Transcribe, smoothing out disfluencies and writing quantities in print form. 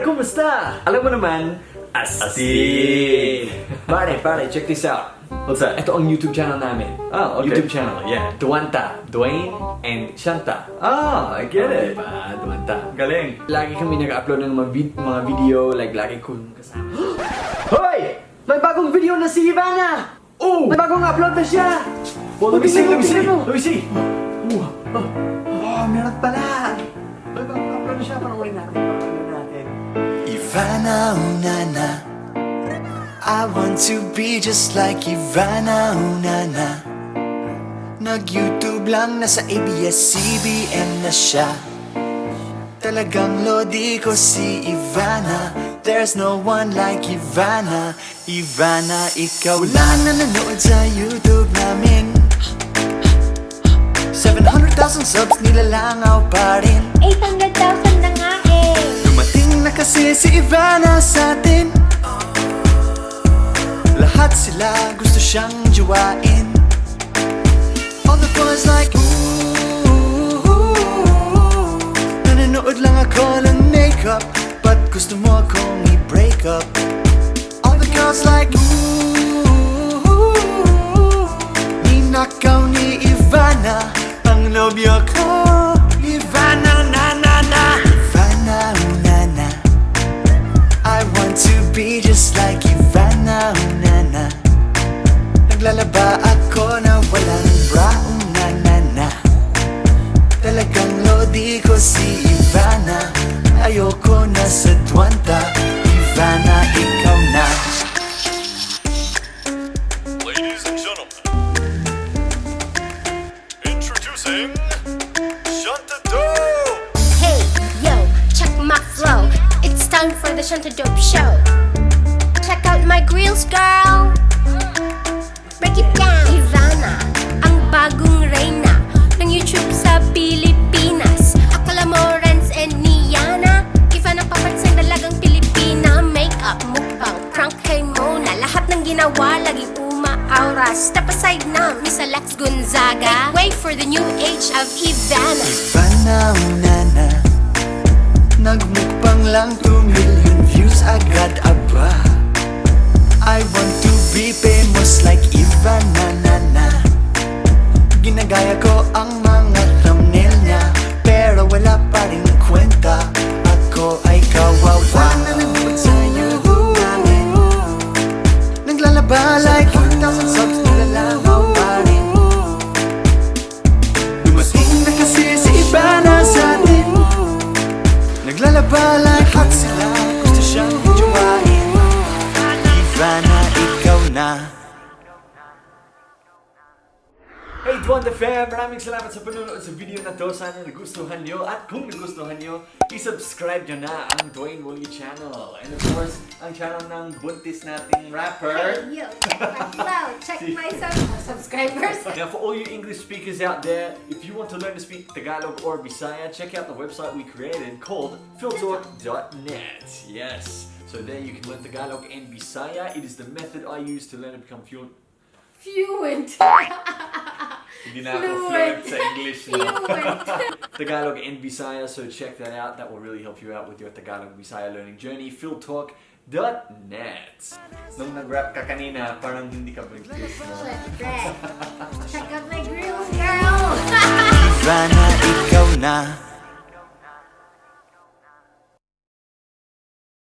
Kumusta? Alam mo naman, astig! Pare, pare, check this out. What's that? Ito ang YouTube channel namin. Oh, okay. YouTube channel, yeah. Dwanta. Dwayne and Shanta. Ah, I get it. Diba? Dwanta. Galing. Lagi kami nag-upload ng mga video, like lagi kong kasama. Hoy! May bagong video na si Ivana! Oh! May bagong upload na siya! Well, let me see, let me see. Tingnan mo. Let me see. Oh, meron pala! May bagong upload na siya. Panoorin natin. Panoorin natin. Ivana, unana. I want to be just like Ivana, unana. Nag-YouTube lang, nasa ABS-CBN na siya. Talagang lodi ko si Ivana. There's no one like Ivana. Ivana, ikaw lang nanonood sa YouTube namin. 700,000 subs, nilalangaw pa rin. 800,000 na nga eh. Dumating na kasi si Ivana sa atin. Lahat sila gusto siyang jowain. All the boys like, "Ooh." Nanonood lang ako ng makeup. Ba't gusto mo akong i-break up? All the girls like, "Ooh." Ninakaw ni Ivana ang nobyo ko. Ivana, na na na. Ivana, unana. I want to be just like Ivana, unana. Naglalaba ako na walang bra, unana na. Talagang lodi ko si Ivana. Ayoko na sa Dwanta. Ivana, ikaw na. Ladies and gentlemen, introducing Shanta Dope! Hey, yo, check my flow. It's time for the Shanta Dope Show. Check out my grills, girl. Break it down. Ivana, ang bagong reyna ng YouTube sa Pilipinas. Akala mo Renz and Niana. Ivana papansin dalagang Pilipina. Makeup, mukbang, prank kay Mona. Lahat ng ginawa, laging uma-aura. Step aside na, Miss Alex Gonzaga. Make way for the new age of Ivana. Ivana, unana. Nagmukbang lang, 2 million views agad, aba. I want to be famous like Ivana, na na. Ginagaya ko ang mga thumbnail niya, pero wala pa rin kwenta. Ako ay kawawa. Nanonood sa YouTube namin. Naglalaba like 1,000 subs, nilalangaw pa rin. Dumating na kasi si Ivana sa atin. Naglalaba like hot sila. Gusto siyang jowain. Ivana, ikaw na. Hey Dwanta Fam! Maraming salamat sa panonood sa video na to. Sana nagustuhan nyo. At kung nagustuhan nyo, i-subscribe nyo na ang Dwayne Woolley channel. And of course, ang channel ng buntis nating rapper. Hey, yo, check my flow. Check my subscribers. Now, for all you English speakers out there, if you want to learn to speak Tagalog or Bisaya, check out the website we created called philtalk.net. Yes. So there you can learn Tagalog and Bisaya. It is the method I use to learn to become fluent. Fluent. Hindi na ako Fluent. Fluent sa English, no? Fluent. Tagalog and Bisaya, so check that out. That will really help you out with your Tagalog Bisaya learning journey. philtalk.net. Nung nag-rap ka kanina, parang hindi ka buntis, no? Syempre. Check out my grills, girl. Ivana, ikaw na.